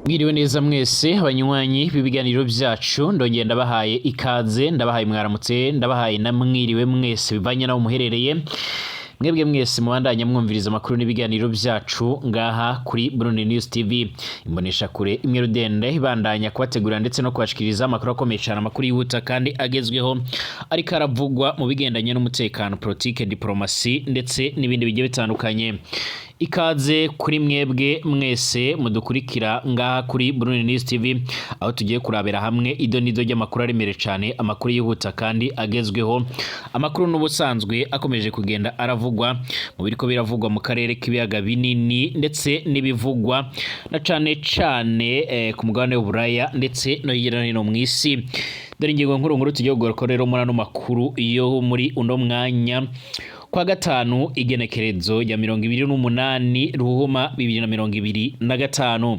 Mwiriwe neza mwese abanywanyi b'ibiganiro byacu. Ndongeye ndabahaye ikaze, ndabahaye mwaramutse, ndabahaye na mwiriwe mwese bivanye naho muherereye. Mwebwe mwese mubandanya mwumviriza amakuru n'ibiganiro byacu ngaha kuri Burundi News TV, imbonesha kure imwe rudende ibandanya kubategurira ndetse no kubashikiriza amakuru akomeye cyane, amakuru yihuta kandi agezweho ariko aravugwa mu bigendanye n'umutekano, politike, diplomasi ndetse n'ibindi bigiye bitandukanye. Ikaze kuri mwebwe mwese mudukurikira ngaha kuri Burundi News TV, aho tugiye kurabira hamwe ido n'ido ry'amakuru aremereye cyane, amakuru yihuta kandi agezweho, amakuru n'ubusanzwe akomeje kugenda aravugwa mu biriko biravugwa mu karere k'ibiyaga binini ndetse n'ibivugwa na cane cane ku mugabane w'Uburaya ndetse no hirya no hino mw'isi. Dore ingingo nkuru nkuru tugiye kugaruka rero muri ano makuru yo muri uno mwanya kwa gatanu, igenekerezo rya 28 Ruhuma 2025.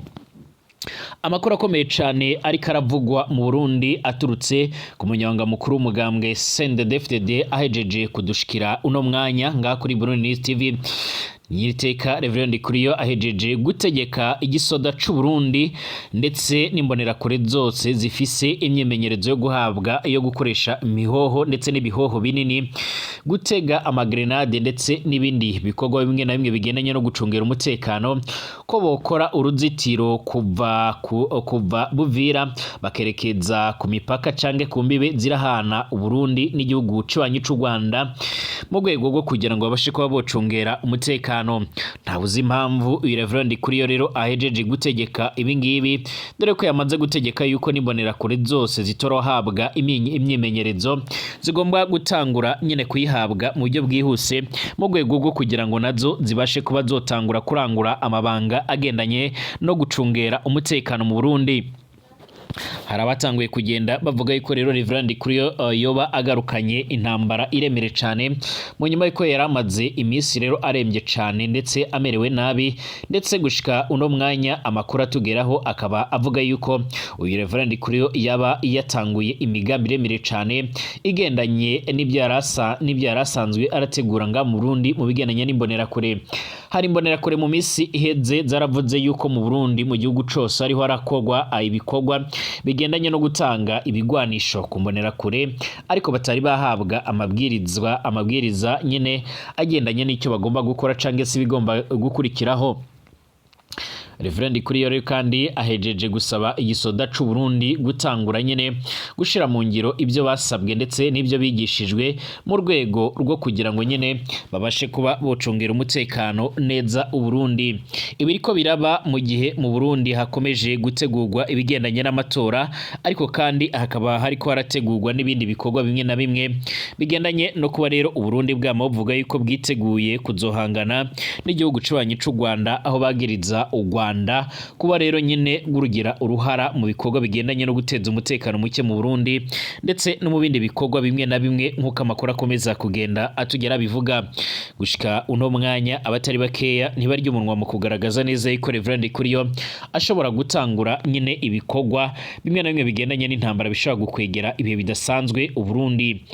Amakuru akomeye cyane ariko aravugwa mu Burundi aturutse ku munyamabanga mukuru w'umugambwe CNDD-FDD ahejeje kudushikira uno mwanya ngaha kuri Burundi News TV. Nyiriteka Reverend Kuriyo ahejeje gutegeka igisoda c'u Burundi ndetse n'imbonerakure zose zifise imyimenyerezo yo guhabwa yo gukoresha imihoho ndetse n'ibihoho binini, gutega amagrenade ndetse n'ibindi bikorwa bimwe na bimwe bigendanye no gucungera umutekano, ko bokora uruzitiro kuva Buvira bakerekeza ku mipaka canke ku mbibe zirahana Uburundi n'igihugu cibanyi c'u Rwanda, mu rwego rwo kugira ngo babashe kuba bocungera umutekano. Ntabuze impamvu uyu Reverend Kuriyo rero ahejeje gutegeka ibi ngibi, dore ko yamaze gutegeka yuko n'imbonerakure zose zitorohabwa imyimenyerezo zigomba gutangura nyine kuyihabwa mu buryo bwihuse, mu rwego rwo kugira ngo nazo zibashe kuba zotangura kurangura amabanga agendanye no gucungera umutekano mu Burundi. Hari abatanguye kugenda bavuga yuko rero Reverend Kuriyo yoba agarukanye intambara iremere cane, mu nyuma yuko yari amaze iminsi rero arembye cane ndetse amerewe nabi, ndetse gushika uno mwanya amakuru atugeraho akaba avuga yuko uyu Reverend Kuriyo yaba yatanguye imigambi iremere cane igendanye n'ibyo yari asanzwe arategura nga mu Burundi mu bigendanye n'imbonerakure. Hari imbonerakure mu minsi iheze zaravuze yuko mu Burundi, mu gihugu cose, ariho harakorwa ibikorwa bigendanye no gutanga ibigwanisho ku mbonerakure, ariko batari bahabwa amabwiriza nyine agendanye n'icyo bagomba gukora canke se ibigomba gukurikiraho. Reverend Kuriyo rero kandi ahejeje gusaba igisoda c'u Burundi gutangura nyine gushira mu ngiro ibyo basabwe ndetse n'ibyo bigishijwe, mu rwego rwo kugira ngo nyine babashe kuba bocungera umutekano neza Uburundi. Ibiriko biraba mu gihe mu Burundi hakomeje gutegurwa ibigendanye n'amatora, ariko kandi hakaba hariko harategurwa n'ibindi bikorwa bimwe na bimwe bigendanye no kuba rero Uburundi bwama buvuga yuko bwiteguye kuzohangana n'igihugu cibanyi c'u Rwanda, aho bagiriza u Rwanda kuba rero nyine gurugira uruhara mu bikorwa bigendanye no guteza umutekano muke mu Burundi ndetse no mu bindi bikorwa bimwe na bimwe, nk'uko amakuru akomeza kugenda atugera bivuga. Gushika uno mwanya abatari bakeya ntibarya umunwa mu kugaragaza neza yuko Reverend Kuriyo ashobora gutangura nyine ibikorwa bimwe na bimwe bigendanye n'intambara bishobora gukwegera ibihe bidasanzwe Uburundi.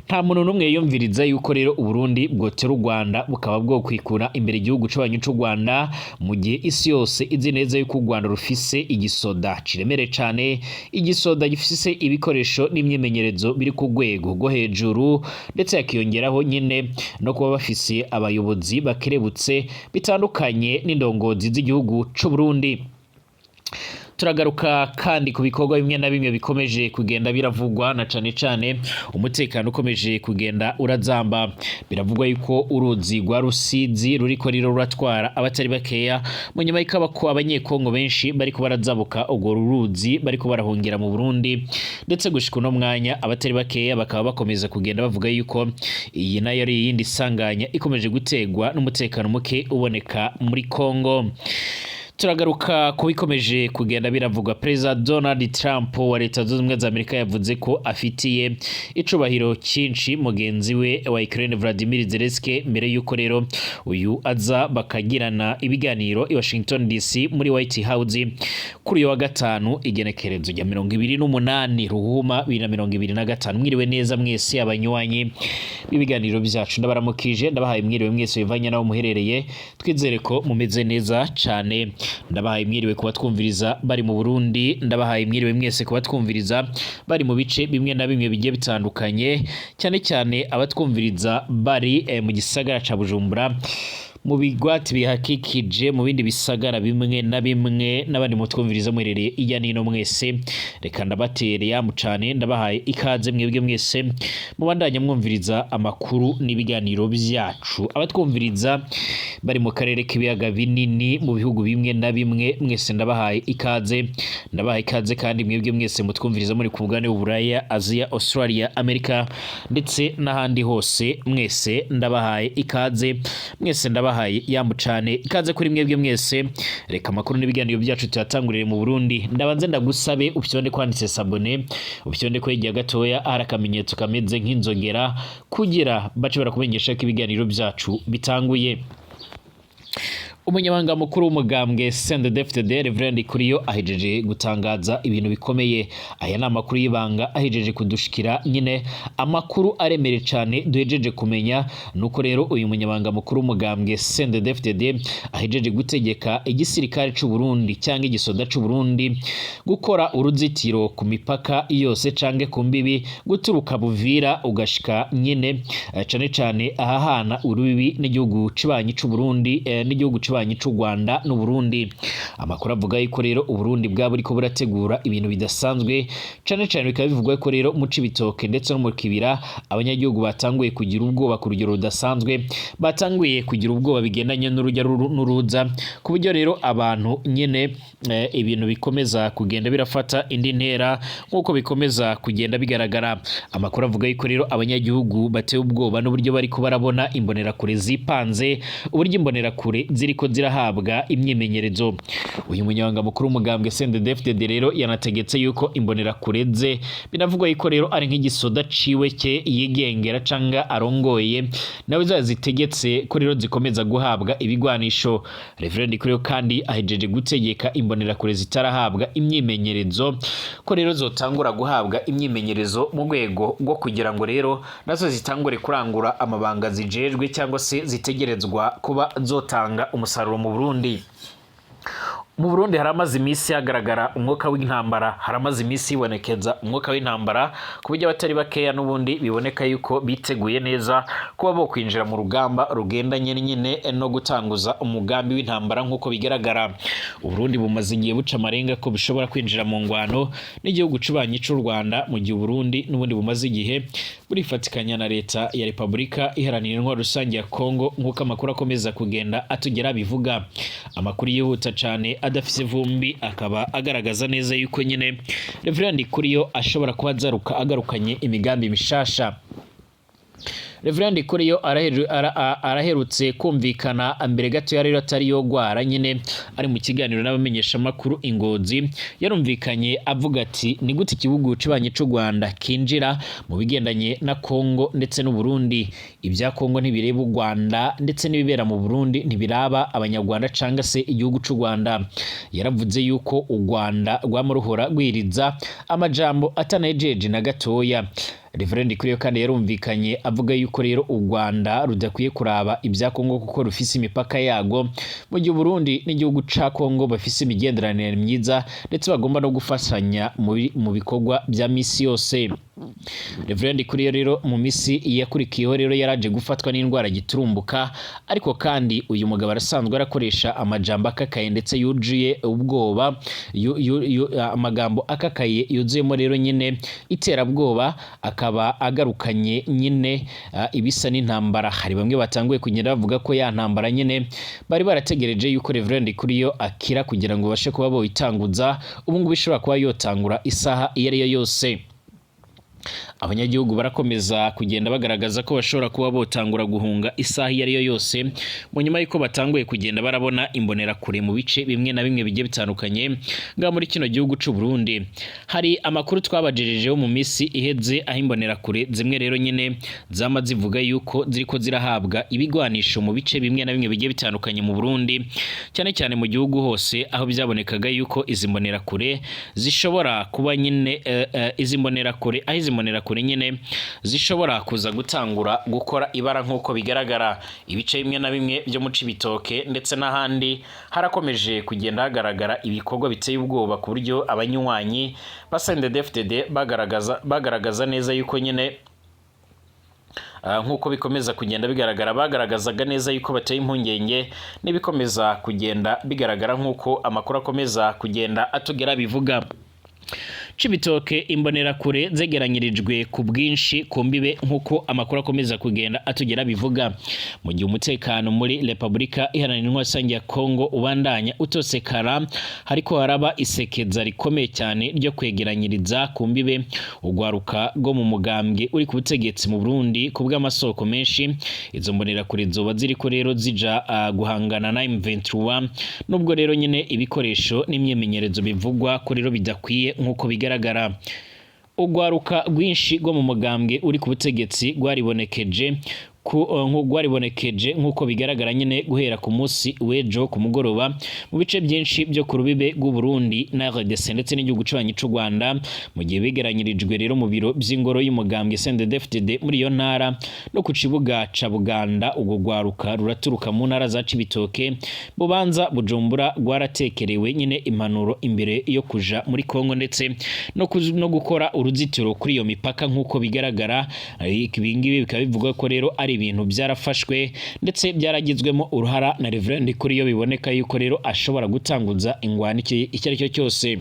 Nta muntu n'umwe yiyumviriza yuko rero Uburundi bwotera u Rwanda bukaba bwokwikura imbere igihugu c'abanyi c'u Rwanda, mu gihe isi yose izi neza yuko u Rwanda rufise igisoda ciremere cane, igisoda gifise ibikoresho n'imyimenyerezo biri ku rwego rwo hejuru, ndetse hakiyongeraho nyine no kuba bafise abayobozi bakerebutse bitandukanye n'indongozi z'igihugu c'u Burundi. Turagaruka kandi ku bikorwa bimwe na bimwe bikomeje kugenda biravugwa, na cane cane umutekano ukomeje kugenda urazamba. Biravugwa yuko uruzi rwa Rusizi ruriko rero ruratwara abatari bakeya, mu nyuma y'ikaba ko Abanyekongo benshi bariko barazabuka urwo ruzi bariko barahungira mu Burundi, ndetse gushika uno mwanya abatari bakeya bakaba bakomeza kugenda bavuga yuko iyi nayo ari iyindi sanganya ikomeje gutegwa n'umutekano muke uboneka muri Kongo. Turagaruka ku bikomeje kugenda biravugwa. Perezida Donald Trump wa Leta Zunze Ubumwe za Amerika yavuze ko afitiye icubahiro cyinshi mugenzi we wa Ukraine Vladimir Zelensky, mbere yuko rero uyu aza bakagirana ibiganiro i Washington DC muri White House kuri uyu wa gatanu, igenekerezo rya 28 Ruhuma 2025. Mwiriwe neza mwese abanywanyi b'ibiganiro byacu, ndabaramukije, ndabahaye mwiriwe mwese bivanye n'aho muherereye. Twizere ko mumeze neza cane. Ndabahaye mwiriwe kubatwumviriza bari mu Burundi, ndabahaye mwiriwe mwese kubatwumviriza bari mu bice bimwe na bimwe bigiye bitandukanye, cyane cyane abatwumviriza bari mu gisagara ca Bujumbura, mu bigwati bihakikije, mu bindi bisagara bimwe na bimwe, n'abandi mutwumviriza muherereye iya nino mwese. Reka ndabatere yamu cane, ndabahaye ikaze mwebwe mwese mubandanye mwumviriza amakuru n'ibiganiro vyacu. Abatwumviriza bari mu karere k'ibiyaga binini, mu bihugu bimwe na bimwe, mwese ndabahaye ikaze. Ndabahaye ikaze kandi mwebwe mwese mutwumviriza muri ku mugabane w'Uburaya, Aziya, Australia, Amerika ndetse n'ahandi hose, mwese ndabahaye ikaze, mwese ndabahaye yambu cane, ikaze kuri mwebwe mwese. Reka amakuru n'ibiganiro byacu tuyatangurire mu Burundi. Ndabanze ndagusabe upyonde kwanditse s'abonner, upyonde kwegera gatoya hari akamenyetso kameze nk'inzogera, kugira bace barakumenyesha ko ibiganiro byacu bitanguye. Umunyamabanga mukuru w'umugambwe CNDD-FDD, Reverend Kuriyo, ahejeje gutangaza ibintu bikomeye. Aya ni amakuru y'ibanga ahejeje kudushikira nyine, amakuru aremere cane duhejeje kumenya nuko rero uyu munyamabanga mukuru w'umugambwe CNDD-FDD ahejeje gutegeka igisirikare c'u Burundi cyangwa igisoda c'u Burundi gukora uruzitiro ku mipaka yose canke ku mbibi, guturuka Buvira ugashika nyine cane cane ahahana urubibi n'igihugu cibanyi c'u Burundi, n'igihugu cibanyi c'u Rwanda n'u Burundi. Amakuru avuga yuko rero Uburundi bwaba buriko burategura ibintu bidasanzwe, cane cane bikaba bivugwa ko rero mu Cibitoke ndetse no mu Kibira abanyagihugu batanguye kugira ubwoba ku rugero rudasanzwe, batanguye kugira ubwoba bigendanye n'urujya n'uruza, ku buryo rero abantu nyene ibintu bikomeza kugenda birafata indi ntera nk'uko bikomeza kugenda bigaragara. Amakuru avuga yuko rero abanyagihugu batewe ubwoba n'uburyo bariko barabona imbonerakure zipanze, uburyo imbonerakure ziriko zirahabwa imyimenyerezo. Uyu munyamabanga mukuru w'umugambwe CNDD-FDD rero yanategetse yuko imbonerakure ze, binavugwa yuko rero ari nk'igisoda ciwe cye yigengera canga arongoye, nawe zitegetse ko rero zikomeza guhabwa ibigwanisho. Reverend Kuriyo kandi ahejeje gutegeka imbonerakure zitarahabwa imyimenyerezo ko rero zotangura guhabwa imyimenyerezo, mu rwego rwo kugira ngo rero nazo zitangure kurangura amabanga zijejwe cyangwa se zitegerezwa kuba zotanga umusaruro mu Burundi. Mu Burundi haramaze iminsi hagaragara umwuka w'intambara, haramaze iminsi hibonekeza umwuka w'intambara, ku buryo abatari bakeya n'ubundi biboneka yuko biteguye neza kuba bo kwinjira mu rugamba rugendanye nyine no gutanguza umugambi w'intambara. Nk'uko bigaragara, Uburundi bumaze igihe buca amarenga ko bushobora kwinjira mu ngwano n'igihugu cubanyi c'u Rwanda, mu gihe Uburundi n'ubundi bumaze igihe burifatikanya na leta ya Repubulika Iharanira Intwaro Rusange ya Kongo, nk'uko amakuru akomeza kugenda atugera bivuga. Amakuru yihuta cane adafise vumbi akaba agaragaza neza yuko nyine Reverend Kuriyo ashobora kuba azaruka agarukanye imigambi mishasha. Reverend Kuriyo araherutse kumvikana mbere gato yari atari yogwara nyine, ari mu kiganiro n'abamenyeshamakuru i Ngozi, yarumvikanye avuga ati: "Ni gute igihugu cibanyi c'u Rwanda kinjira mu bigendanye na Kongo ndetse n'u Burundi? Ibya Kongo ntibireba u Rwanda, ndetse n'ibibera mu Burundi ntibiraba Abanyarwanda canga se igihugu c'u Rwanda." Yaravuze yuko u Rwanda rwama ruhora rwiriza amajambo atanejeje na gatoya. Reverend Kuriyo kandi yarumvikanye avuga yuko rero u Rwanda rudakwiye kuraba ibya Kongo kuko rufise imipaka yago, mu gihe Burundi n'igihugu ca Kongo bafise imigenderanire myiza ndetse bagomba no gufashanya mu bikorwa bya misi yose. Reverend Kuriyo rero mu misi yakurikiyeho rero yaraje gufatwa n'indwara giturumbuka, ariko kandi uyu mugabo arasanzwe arakoresha amajambo akakaye ndetse yuzuye ubwoba, amagambo akakaye yuzuyemo rero nyine iterabwoba, akaba agarukanye nyine ibisa n'intambara. Hari bamwe batanguye kugenda bavuga ko ya ntambara nyine bari barategereje yuko Reverend Kuriyo akira kugira ngo babashe kuba boyitanguza, ubu ngubu ishobora kuba yotangura isaha iyo ari yo yose. Abanyagihugu barakomeza kugenda bagaragaza ko bashobora kuba botangura guhunga isaha iyo ari yo yose, mu nyuma y'uko batanguye kugenda barabona imbonerakure mu bice bimwe na bimwe bigiye bitandukanye ngaha muri kino gihugu c'u Burundi. Hari amakuru twabajejejeho mu misi iheze, aho imbonerakure zimwe rero nyine zama zivuga yuko ziriko zirahabwa ibigwanisho mu bice bimwe na bimwe bigiye bitandukanye mu Burundi, cyane cyane mu gihugu hose, aho byabonekaga yuko izi mbonerakure zishobora kuba nyine izi mbonerakure, aho izi mbonerakure imbonerakure nyene zishobora kuza gutangura gukora ibara nk'uko bigaragara. Ibice bimwe na bimwe byo mu Cibitoke ndetse n'ahandi harakomeje kugenda hagaragara ibikorwa biteye ubwoba, ku buryo abanywanyi ba CNDD-FDD bagaragaza neza yuko nyine, nk'uko bikomeza kugenda bigaragara, bagaragazaga neza yuko bateye impungenge n'ibikomeza kugenda bigaragara, nk'uko amakuru akomeza kugenda atugera bivuga. Cibitoke, imbonerakure zegeranyirijwe ku bwinshi ku mbibe, nk'uko amakuru akomeza kugenda atugera bivuga. Mu gihe umutekano muri Repubulika Iharanira Intwaro Rusange ya Kongo ubandanya utosekara, hariko haraba isekeza rikomeye cyane ryo kwegeranyiriza ku mbibe urwaruka rwo mu mugambwe uri ku butegetsi mu Burundi. Ku bw'amasoko menshi, izo mbonerakure zoba ziriko rero zija guhangana na M23, nubwo rero nyine ibikoresho n'imyimenyerezo bivugwa ko rero bidakwiye nk'uko bigaragara. Urwaruka rwinshi rwo mu mugambwe uri ku butegetsi rwaribonekeje nk'uko bigaragara nyine guhera ku munsi w'ejo ku mugoroba mu bice byinshi byo ku rubibe rw'u Burundi na RDC ndetse n'igihugu cy'abanyi c'u Rwanda, mu gihe bigeranyirijwe rero mu biro by'ingoro y'umugambwe CNDD-FDD muri iyo ntara no ku kibuga ca Buganda. Urwo rwaruka ruraturuka mu ntara za Cibitoke, Bubanza, Bujumbura, rwaratekerewe nyine impanuro imbere yo kuja muri Kongo ndetse no gukora uruzitiro kuri iyo mipaka nk'uko bigaragara. Ibi ngibi bikaba bivugwa ko rero ari ibintu byarafashwe ndetse byaragizwemo uruhara na Reverend kuri yo, biboneka yuko rero ashobora gutanguza ingwano icyo ari cyo cyose.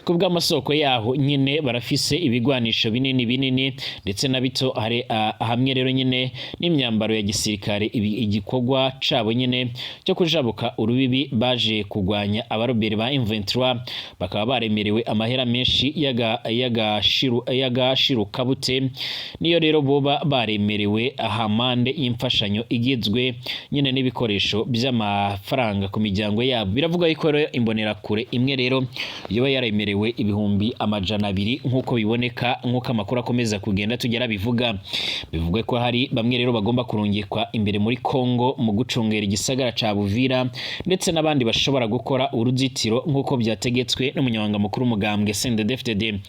Ku bw'amasoko yaho nyine, barafise ibigwanisho binini binini ndetse na bito, hari hamwe rero nyine n'imyambaro ya gisirikare. Igikorwa cabo nyine cyo kujabuka urubibi baje kugwanya abaroberi ba M23, bakaba baremerewe amahera menshi y'agashirukabute. Niyo rero boba baremerewe ahamande y'imfashanyo igizwe nyine n'ibikoresho by'amafaranga ku miryango yabo. Biravuga yuko rero imbonerakure imwe rero yoba yaremerewe 200,000, nk'uko biboneka, nk'uko amakuru akomeza kugenda tugera bivuga. Bivuga ko hari bamwe rero bagomba kurungikwa imbere muri Kongo mu gucungera igisagara ca Buvira, ndetse n'abandi bashobora gukora uruzitiro nk'uko byategetswe n'umunyamabanga mukuru w'umugambwe CNDD-FDD.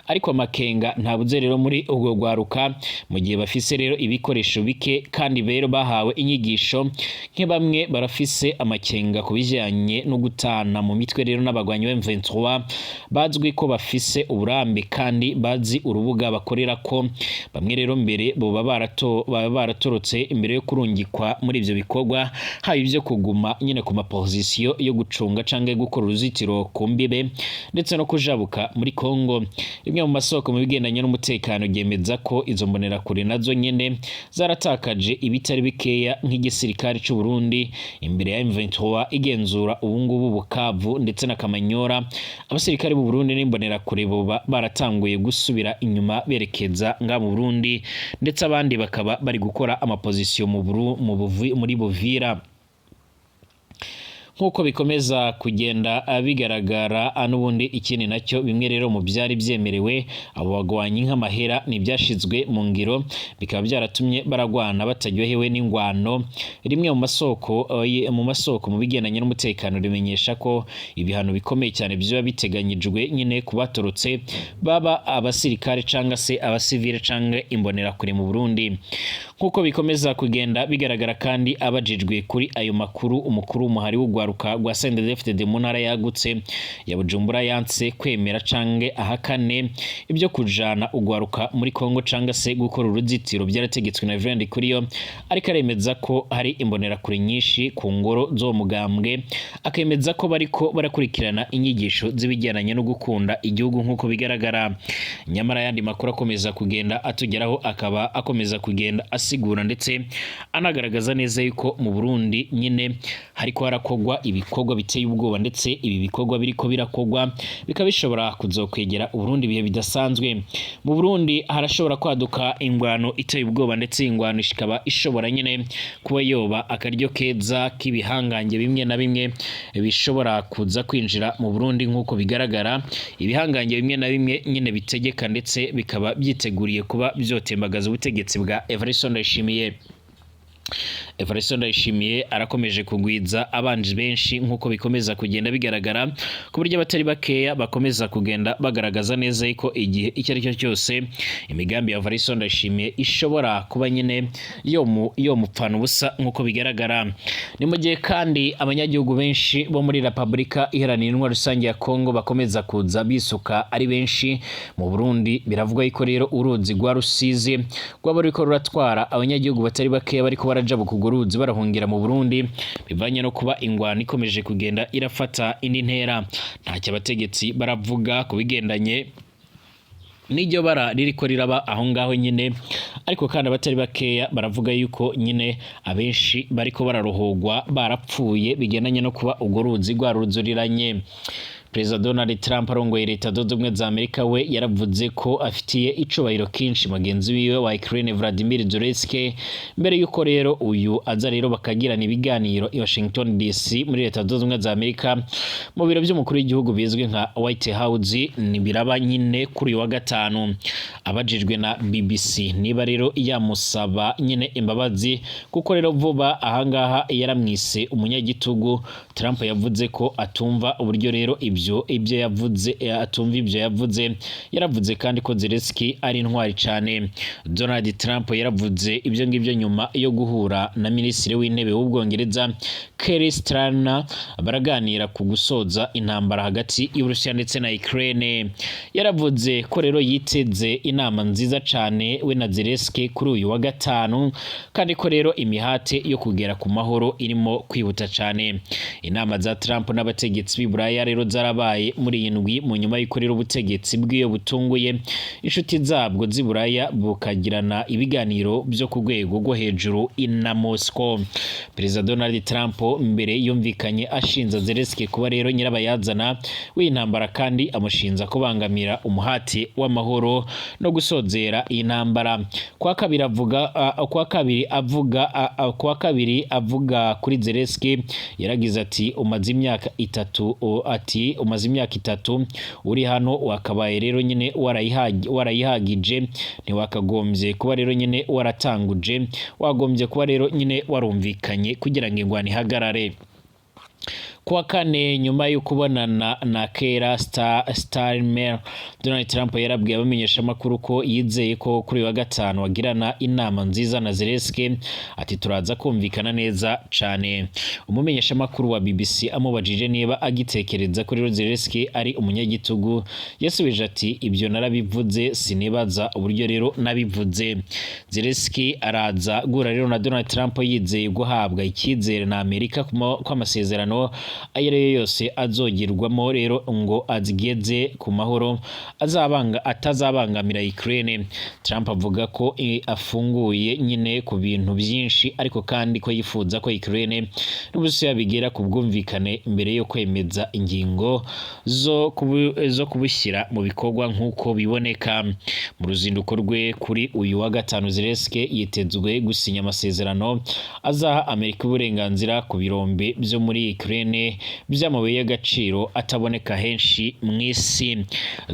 Ariko amakenga ntabuze rero muri ubwo rwaruka, mu gihe bafise rero ibikoresho bike kandi rero bahawe inyigisho nke. Bamwe barafise amakenga ku bijyanye no gutana mu mitwe rero n'abagwanyi ba M23 bazwi ko bafise uburambe kandi bazi urubuga bakorera ko. Bamwe rero mbere boba baba baratorotse imbere yo kurungikwa muri ivyo bikorwa, haba ibyo kuguma nyine ku mapozisiyo yo gucunga canke gukora uruzitiro ku mbibe ndetse no kujabuka muri Kongo. Rimwe mu masoko mu bigendanye n'umutekano ryemeza ko izo mbonerakure nazo nyene zaratakaje ibitari bikeya nk'igisirikare c'u Burundi imbere ya M23 igenzura ubungubu Bukavu ndetse na Kamanyora. Abasirikare b'u Burundi n'imbonerakure boba baratanguye gusubira inyuma berekeza nga mu Burundi, ndetse abandi bakaba bari gukora amapozisiyo mu Buru, mu Buvi, muri Buvira, nk'uko bikomeza kugenda bigaragara. N'ubundi ikindi nacyo, bimwe rero mu byari byemerewe abo bagwanyi nk'amahera ntibyashizwe mu ngiro, bikaba byaratumye baragwana bataryohewe n'ingwano. Rimwe mu masoko mu bigendanye n'umutekano rimenyesha ko ibihano bikomeye cyane biba biteganyijwe nyine ku batorotse, baba abasirikare canga se abasivile canke imbonerakure mu Burundi, nk'uko bikomeza kugenda bigaragara. Kandi abajijwe kuri ayo makuru, umukuru w'umuhari w'urwaruka rwa CNDD-FDD mu ntara yagutse ya Bujumbura yanse kwemera canke ahakane ibyo kujana urwaruka muri Kongo canga se gukora uruzitiro byarategetswe na Reverend Kuriyo, ariko aremeza ko hari imbonerakure nyinshi ku ngoro z'uwo mugambwe, akemeza ko bariko barakurikirana inyigisho z'ibijyanye no gukunda igihugu nk'uko bigaragara. Nyamara ayandi makuru akomeza kugenda atugeraho akaba akomeza kugenda asigura ndetse anagaragaza neza yuko mu Burundi nyine hariko harakogwa ibikorwa biteye ubwoba, ndetse ibi bikorwa biriko birakogwa bikaba bishobora kuzokwegera Uburundi ibihe bidasanzwe. Mu Burundi harashobora kwaduka ingwano iteye ubwoba, ndetse ingwano ikaba ishobora nyine kuba yoba akaryo keza k'ibihangange bimwe na bimwe bishobora kuza kwinjira mu Burundi, nk'uko bigaragara. Ibihangange bimwe na bimwe nyine bitegeka ndetse bikaba byiteguriye kuba byotembagaza ubutegetsi bwa Evariste Ndayishimiye. Evariste Ndayishimiye arakomeje kugwiza abanji benshi nk'uko bikomeza kugenda bigaragara, ku buryo abatari bakeya bakomeza kugenda bagaragaza neza yuko igihe icyo ari cyo cyose imigambi ya Evariste Ndayishimiye ishobora kuba nyine yo mupfana ubusa nk'uko bigaragara. Ni mu gihe kandi abanyagihugu benshi bo muri Repubulika Iharanira Intwaro Rusange ya Kongo bakomeza kuza bisuka ari benshi mu Burundi. Biravugwa yuko rero uruzi rwa Rusizi rwaba ruriko ruratwara abanyagihugu batari bakeya bariko barajabuka urwo ruzi barahungira mu Burundi, bivanye no kuba ingwano ikomeje kugenda irafata indi ntera. Ntacyo abategetsi baravuga ku bigendanye n'iryo bara ririko riraba aho ngaho nyine, ariko kandi abatari bakeya baravuga yuko nyine abenshi bariko bararohogwa barapfuye, bigendanye no kuba urwo ruzi rwaruzuriranye. Perezida Donald Trump arongoye Leta Zunze Ubumwe za Amerika we yaravuze ko afitiye icubahiro kinshi mugenzi wiwe wa Ukraine Vladimir Zelensky, mbere yuko rero uyu aza rero bakagirana ibiganiro i Washington DC muri Leta Zunze Ubumwe za Amerika, mu biro by'umukuru w'igihugu bizwi nka White House. Ni biraba nyine kuri uyu wa gatanu. Abajijwe na BBC niba rero yamusaba nyine imbabazi kuko rero vuba ahangaha yaramwise umunyagitugu, Trump yavuze ko atumva uburyo rero ibyo yavuze, atumva ibyo yavuze. Yaravuze kandi ko Zelensky ari intwari cyane. Donald Trump yaravuze ibyo ngibyo nyuma yo guhura na Minisitiri w'Intebe w'Ubwongereza Keir Starmer, baraganira ku gusoza intambara hagati y'Uburusiya ndetse na Ukraine. Yaravuze ko rero yiteze inama nziza cyane we na Zelensky kuri uyu wa gatanu, kandi ko rero imihate yo kugera ku mahoro irimo kwihuta cyane. Inama za Trump n'abategetsi b'i Buraya rero zarabaye muri iyi ndwi, mu nyuma y'uko rero ubutegetsi bw'iyo butunguye inshuti zabwo z'i Buraya bukagirana ibiganiro byo ku rwego rwo hejuru na Moscow. Perezida Donald Trump mbere yumvikanye ashinza Zelensky kuba rero nyirabayazana w'intambara, kandi amushinza kubangamira umuhati w'amahoro no gusozera iyi ntambara. Kwa kabiri avuga kuri Zelensky yaragize ati: "Umaze imyaka 3," ati: "Umaze imyaka 3 uri hano, wakabaye rero nyine warayihagije, ntiwakagombye kuba rero nyine waratanguje, wagombye kuba rero nyine warumvikanye kugira ngo ingwano ihagarare." Kuwa kane, nyuma yo kubonana na Keir Starmer, Donald Trump yarabwiye abamenyeshamakuru ko yizeye ko kuri uyu wa gatanu bagirana inama nziza na Zelensky. Ati: "Turaza kumvikana neza cane." Umumenyeshamakuru wa BBC amubajije niba agitekereza ko rero Zelensky ari umunyagitugu, yasubije ati: "Ibyo narabivuze, sinibaza uburyo rero nabivuze." Zelensky araza guhura rero na Donald Trump yizeye guhabwa icyizere na Amerika kw'amasezerano ayo ariyo yose azogirwamo rero ngo azigeze ku mahoro azabanga atazabangamira Ukraine. Trump avuga ko afunguye nyine ku bintu byinshi, ariko kandi ko yifuza ko Ukraine n'Uburusiya bigera ku bwumvikane mbere yo kwemeza ingingo zo kubushyira mu bikorwa nk'uko biboneka. Mu ruzinduko rwe kuri uyu wa gatanu, Zelensky yitezwe gusinya amasezerano azaha Amerika uburenganzira ku birombe byo muri Ukraine by'amabuye y'agaciro ataboneka henshi mu isi.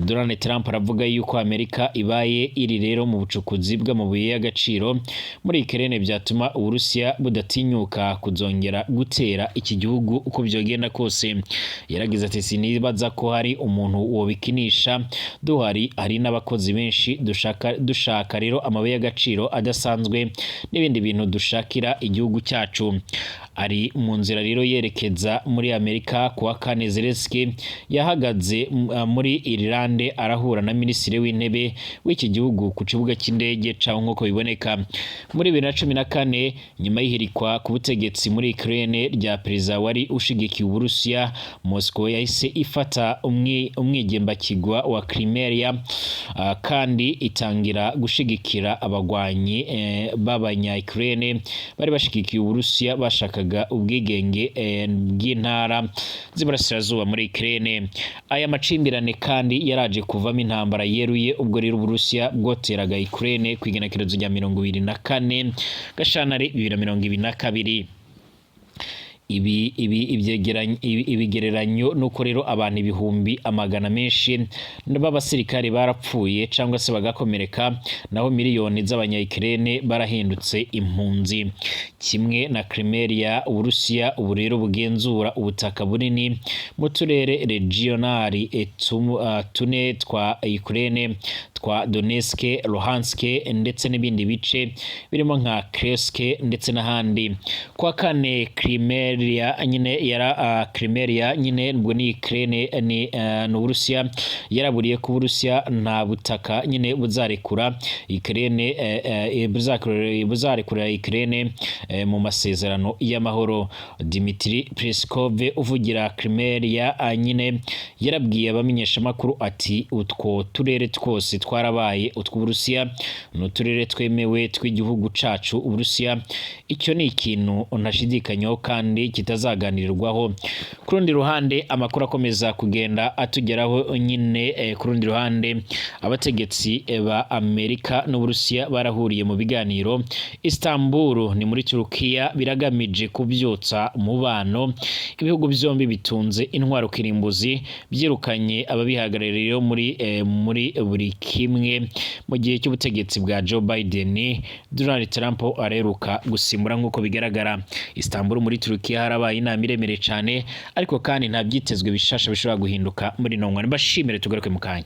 Donald Trump aravuga yuko Amerika ibaye iri rero mu bucukuzi bw'amabuye y'agaciro muri Ukraine byatuma Uburusiya budatinyuka kuzongera gutera iki gihugu uko byogenda kose. Yaragize ati: "Sinibaza ko hari umuntu wobikinisha duhari, hari n'abakozi benshi, dushaka rero amabuye y'agaciro adasanzwe n'ibindi bintu dushakira igihugu cyacu." Ari mu nzira rero yerekeza muri Amerika kuwa kane, Zelensky yahagaze muri Irilande arahura na Minisitiri w'Intebe w'iki gihugu ku kibuga cy'indege caho nk'uko biboneka. Muri 2014, nyuma y'ihirikwa ku butegetsi muri Ukraine rya perezida wari ushigikiye Uburusiya, Moscow yahise ifata umwigembakigwa wa Crimea, kandi itangira gushigikira abagwanyi b'abanya Ukraine bari bashigikiye Uburusiya bashakaga ubwigenge bw'intara z'iburasirazuba muri Ukraine. Aya macimbirane kandi yaraje kuvamo intambara yeruye ubwo rero Uburusiya bwoteraga Ukraine ku igenekerezo rya 24 Gashyantare 2022. Ibi ibigereranyo nuko rero abantu ibihumbi amagana menshi b'abasirikare barapfuye cyangwa se bagakomereka, naho miliyoni z'abanya-Ukraine barahindutse impunzi. Kimwe na Crimea, Uburusiya ubu rero bugenzura ubutaka bunini mu turere regionali tune twa Ukraine, twa Donetsk, Luhansk ndetse n'ibindi bice birimo nka Kursk ndetse n'ahandi. Kwa kane Crimea nyine yara Crimea nyine ubwo ni Ukraine, ni Uburusiya, yaraburiye ko Uburusiya nta butaka nyine buzarekura Ukraine, buzarekura Ukraine mu masezerano y'amahoro. Dmitry Peskov uvugira Crimea nyine yarabwiye abamenyeshamakuru ati: "Utwo turere twose twarabaye utw'Uburusiya, ni uturere twemewe tw'igihugu cacu Uburusiya. Icyo ni ikintu ntashidikanyaho kandi kitazaganirwaho." Ku rundi ruhande, amakuru akomeza kugenda atugeraho nyine, ku rundi ruhande abategetsi ba Amerika n'Uburusiya barahuriye mu biganiro Istanbul, ni muri Turukiya, biragamije kubyutsa umubano. Ibihugu byombi bitunze intwaro kirimbuzi byirukanye ababihagarariye muri buri kimwe mu gihe cy'ubutegetsi bwa Joe Biden, Donald Trump areruka gusimbura. Nk'uko bigaragara, Istanbul muri Turukiya harabaye inama iremereye cyane, ariko kandi nta byitezwe bishasha bishobora guhinduka muri ino nkwana. Mbashimire, tugaruke mu kanya.